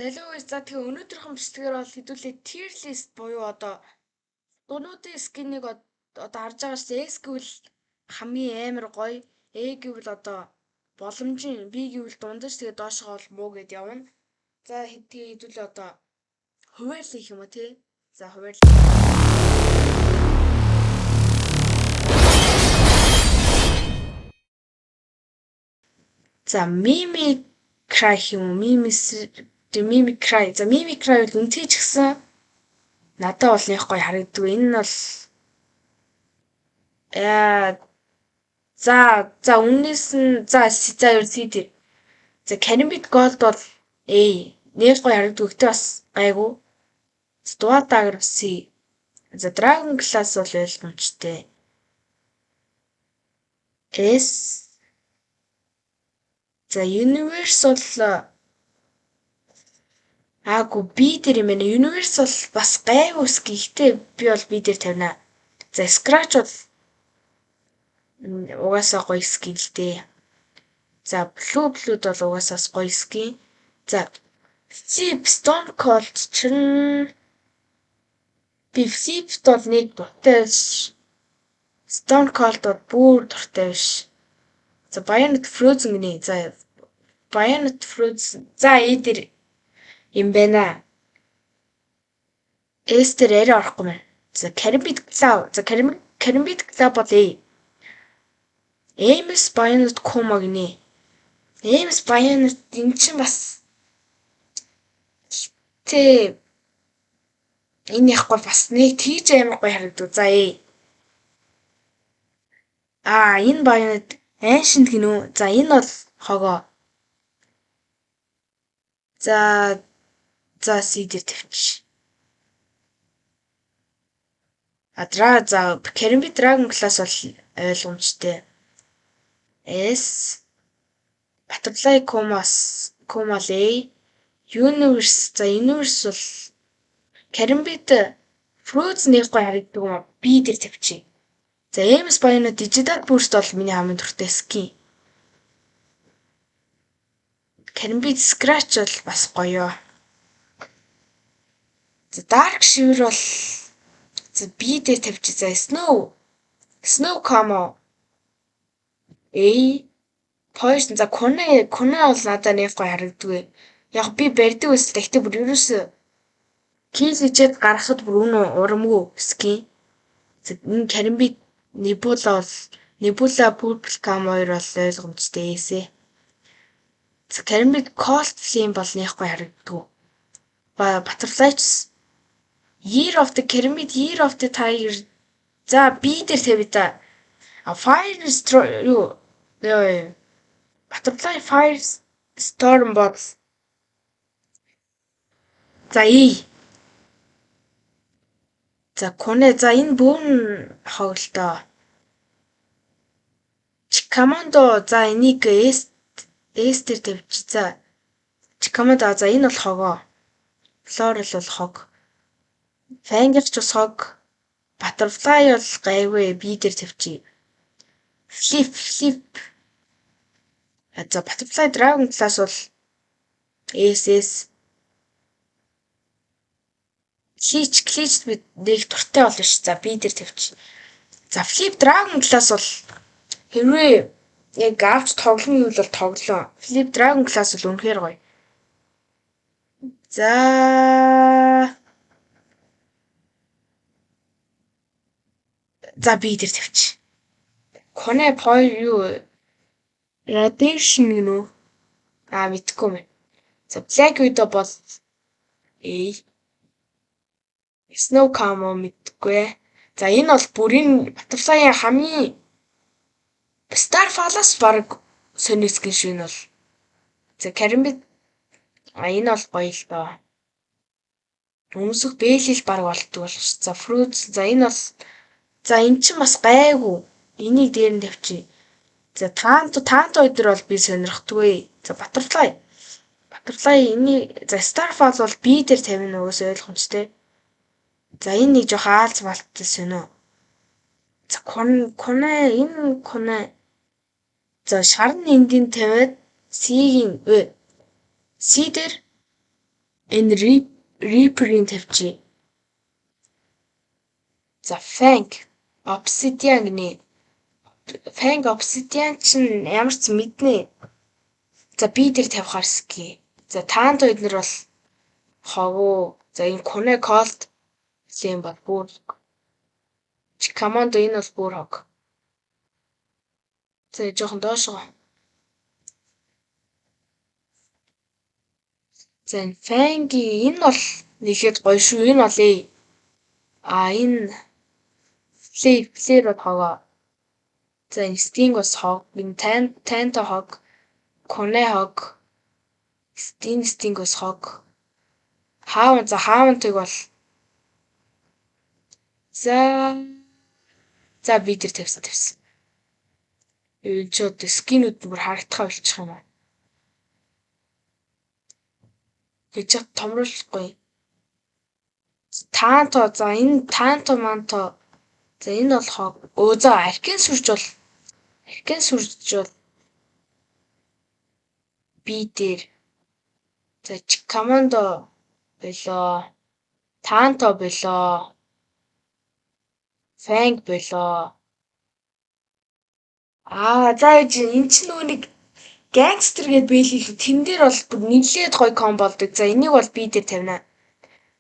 Hello guys, за, тэгээ өнөөдрийнхөө бичлэгээр бол хэдүүлээ tier list буюу одоо дунуудын skin ийг одоо харж байгаа шүү. S гэвэл хамгийн амар гоё, A гэвэл одоо боломжийн, B гэвэл дундаж, тэгээ доошогоо бол муу гэд явна. За, тэгээ хэдүүлээ одоо хуваарлах юм уу, тий? За, хуваарлах. За, Mimicry юм уу? Mimicry. За, Mimicry бол үнэтэй ч гэсэн надад бол нэг гоё харагддаг. Энэ нь бол яа, за за үннээс нь за за ер C дээр. За, Karambit Gold бол A. Нэг гоё харагддаг. Гэхдээ бас гайгүй. Dual Dagger C. За, Dragon Class бол ойлгомжтой. S. За, Universe бол аагүй, B дээр юм байна. Universe бол бас гайгүй skin. Гэхдээ би бол B дээр тавина. За, Scratch бол угаасаа гоё skin л дээ. За, Blue Blood бол угаасаа гоё skin. За, Flip Stone Cold чинь би Flip-д бол нэг дуртай биш. Stone Cold бол бүр дуртай биш. За, Bayonet Frozen гинэ. За, Bayonet Frozen. За, E дээр юм байна. S дээр арай орохгүй байна. За, Karambit Claw. За, Karambit Claw бол A. MS Bayonet Camo гинэ. MS Bayonet энэ чинь бас тэ энэ яахгүй бас нэг тийж амар гоё харагдав. За, A. Аа, энэ Bayonet Ancient гинүү. За, энэ бол хогоо. За за C дээр тавьчих. А за, Karambit Dragon Class бол ойлгомжтой. S. Butterfly Comas Camo A. Universe, за, Universe бол Karambit Frozen нэг гоё харагддаг юм а, B дээр тавьчих. За, MS Bayonet Digital Burst бол миний хамгийн дуртай skin. Karambit Scratch бол бас гоё. За, Dark Shiver бол за B дээр тавьчих. За, Snow Camo A. Poison, за, Kunai Kunai бол надад нэг гоё харагддаг. Яг би барьдаг байсан. Гэхдээ бүр ерөөсөө kill хийчихэд гаргахад бүр үнэ урамгүй skin. За, энэ Karambit Nebula бол Nebula Purple Camo хоёр бол ойлгомжтой эсэ. За, Karambit Cold Flame бол нэг гоё харагддаг. Ба Butterfly ч Year of the Karambit, Year of the Tiger, за, B дээр тавья та. А Fire юу ёо, Butterfly Fire Storm бол за E. За, Kunai, за, энэ бөөн хоголтоо. Chikamoto, за, энийг S S дээр тавьчих. За, Chikamoto, за, энэ бол хогоо. Floral бол хог. Fangirl ч бас хог. Butterfly бол гайгүй, B дээр тавьчих. Flip Flip. За, Butterfly Dragon Class бол S S. Glitch Glitch би нэг дуртай болно ш. За, B дээр тавьчих. За, Flip Dragon Class бол хэрвээ яг авч тоглоно гэвэл бол тоглоо. Flip Dragon Class бол үнэхээр гоё. За за B дээр тавьчих. Kunai Poi юу Radiation гэнэ үү? Аа, мэдгүй юм. За, Black Widow бол A. Snow Camo мэдгүй. За, энэ бол бүрийн Butterfly-ийн хамгийн Starfall-аас баг сони skin шүү энэ бол. За, Karambit, а, энэ бол гоё л доо. Өмсөх бээлэл баг болдгоо бол ш. За, Fruits, за, энэ бол за эн чинь бас гайгүй. Энийг дээр нь тавьчих. За, Tanto Tanto өдр бол би сонирхдаггүй. За, Butterfly. Butterfly энийг, за, Starfall бол B дээр тавина, угсаа ойлгомжтой. За, энэ нэг жоох аалз малттай сонио. За, Kunai, энэ Kunai, за, шарн эндийн тавиад C-ийн C дээр. Энэ Reaper-ийн тавьчих. За, Fang Obsidian гинэ. Fang Obsidian чинь ямар ч мэднэ. За, B дээр тавихаар skin. За, Tanto эднэр бол хогоо. За, энэ Kunai Cold Flame бол бүр Командо, энэ бол бүр хог. За, жоохон доошоо. За, энэ Fang-ийн энэ бол нэхэд гоё шүү. Энэ бол A. А, энэ Flare бол хогоо. За, энэ Sting бас хог. Энэ Tanto хог. Kunai хог. Sting бас хог. Хаун, за, Хаунтыг бол за би тэр тавьсан. Энэ ч одоо skin үүд бүр харагдахаа болчих юм аа. Гэж томруулахгүй. Tanto, за, энэ Tanto манто, за, энэ бол хог. Өө, за, Arcane Surge бол B дээр. За, Командо болоо. Tanto болоо. Fang болоо. Аа, за, ээж эн чинь нөгөө нэг гангстер гээд бэлий л тэн дээр бол бүр нилээд гоё combo болдог. За, энийг бол B дээр тавина.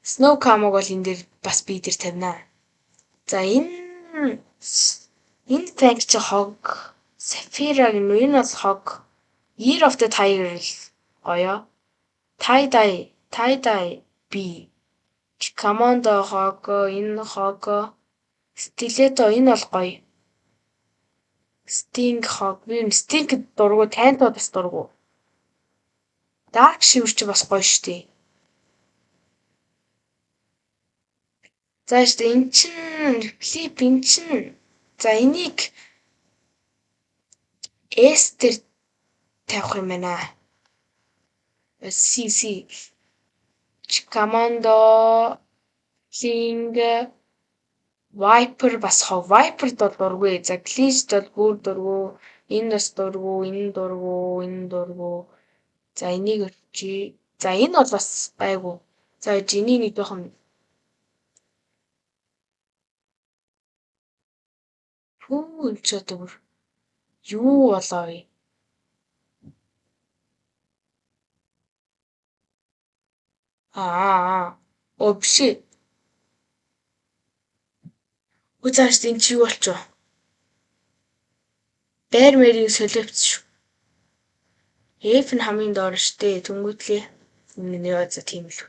Snow Camo-г бол энэ дээр бас B дээр тавина. За, энэ Fang чи хог. Saphira гэнэ энэ бол хог. Year of the Tiger л гоё. Tie dye, tie dye B. Commando хог, энэ хог. Stiletto энэ бол гоё. Sting хог. Би Sting дургу, Tanto бас дургу. Dark Shiver чи бас гоё штий. За, штэ эн чин Flip эн чин, за, энийг S дээр тавих юм байна. C C Commando, King, Viper бас хог. Viper бол дургүй. За, Glitch бол бүр дургүй. Энэ бас дургүй, энэ дургүй, энэ дургүй. За, энийг өчье. За, энэ бол бас гайгүй. За, энийг нэг жоохон хүү энэ ч одоо бүр юу болоо вэ? Аа. Оо, биш ээ. Үгүй, цааш энэ чи юу болчихов? Байр мэрийг солиовч шүү. F нь хамгийн доор штэ. Тэнгүүтлээ. Энэ яа, за, тийм л.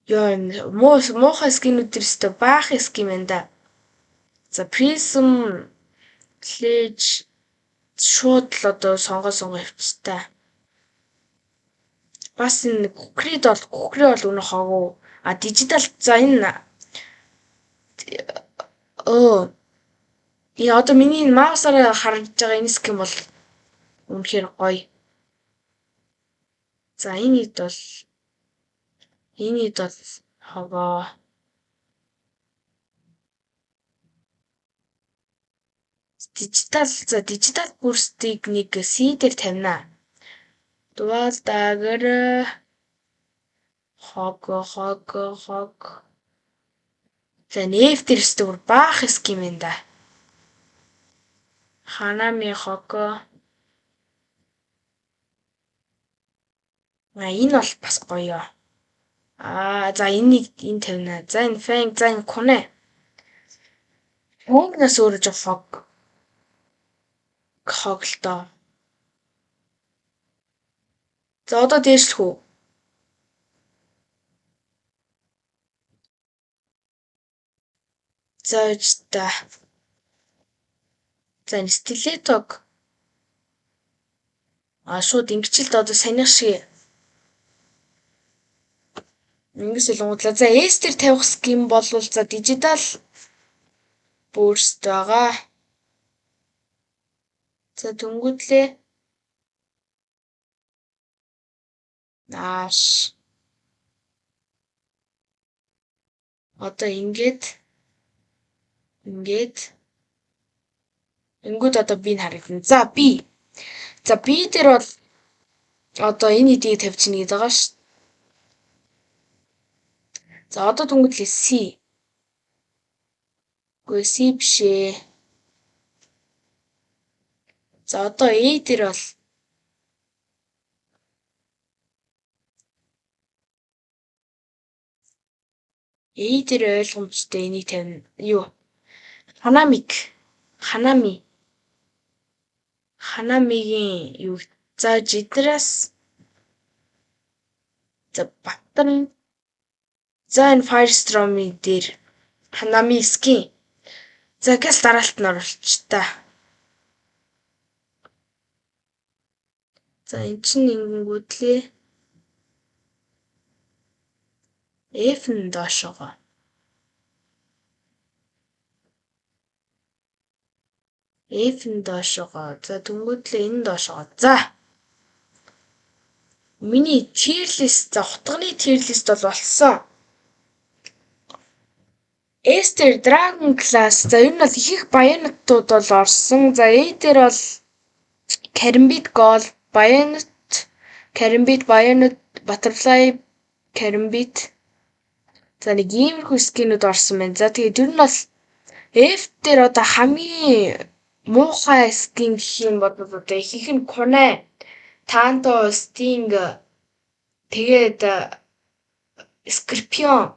Йоо, муу муухай skin үүд төр өстө баах skin байна да. За, Prism Sledge шууд л одоо сонгоо сонгоо явчих та. Бас энэ Kukri бол үнэ хогоо. А, digital, за, энэ энэ одоо миний энэ mouse аараа харж байгаа энэ skin бол үнэхээр гоё. За, энэ хэд бол хогоо. Digital, за, digital burst-ыг нэг C дээр тавина. Dual dagger хог, хог, хог. За, F дээр өстө бүр баах skin байна да. Ханами хог. А, энэ бол бас гоё. Аа, за, энийг энэ тавина. За, энэ Fang, за, энэ Kunai. Fang-наас өөрөө жоо хог. Хог л доо. За, одоо дээшлэх үү? За, ээж та. За, энэ Stiletto-г а шууд ингэчил одоо саяных шиг ингэс солонготлаа. За, S дээр тавих skin бол за, digital burst байгаа. За, дөнгөдлээ. Нааш. Одоо ингээд ингүүд одоо би нь харагдана. За, B. За, B дээр бол одоо энэ эдийг тавьчихна гэдэг байгаа ш. За, одоо түнгэдлээ C. Үгүй, C биш ээ. За, одоо A дээр бол A дээр ойлгомжтой, энийг тавина. Юу? Ханамиг. Ханами. Ханамигийн юу? За, жидраас за Батан. За, энэ Firestorm-ийн дээр Ханами skin. За, гэл дараалт нь оруулч та. За, эн чинь ингэнгүүтлээ F нь доошоогоо. F нь доошоогоо. За, түнгүүтлээ энэ доошоогоо. За. Миний tier list, за, хутганы tier list бол болсон. S дээр Dragon Class, за, ер нь бол их их bayonet-ууд бол орсон. За, A дээр бол Karambit Gold, Bayonet, Karambit, Bayonet, Butterfly, Karambit. За, нэг иймэрхүү skin-үүд орсон байна. За, тэгээд ер нь бол F дээр одоо хамгийн муухай skin гэх юм бол одоо ихэнх нь Kunai, Tanto, Sting, тэгээд Scorpion,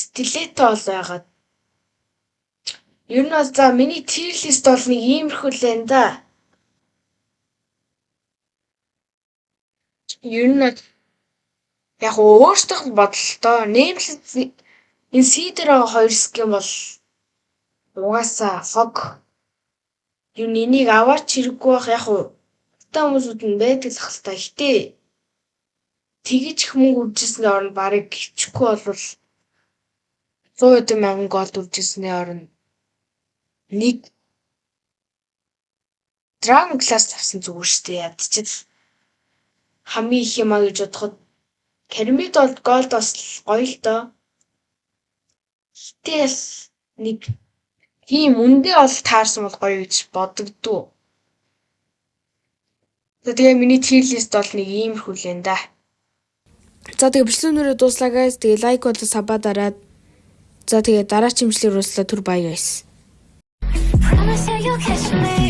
Stiletto бол байгаа. Ер нь бол, за, миний tier list бол нэг иймэрхүү л байна да. Ер нь бол яг өөрсдөх бодолтой. Nameless, энэ C дээр байгаа хоёр skin бол угаасаа хог. Юу н энийг аваач хэрэггүй байх, яг уу та хүмүүсүүд нь байдаг л ах л та. Гэтэ тэгэж их мөнгө үржижсэний оронд барыг хичихгүй болвол 100 хэдэн мянган gold үржижсэний оронд нэг Dragon Class авсан зүгээр шүү дээ. Ядчил хамгийн их юм а гэж бодоход Karambit бол gold бас гоё л доо. Гэтэл нэг тийм үндэ бол таарсан бол гоё гэж бодогдуу. За, тэгээ миний tier list бол нэг иймэрхүү л энэ да. За, тэгээ бичлэг нүрээ дууслаа, guys. Тэгээ like болон sub-аа дараад, за, тэгээ дараагийн бичлэгээр уулзлаа. Түр bye, guys. Promise that you'll catch me.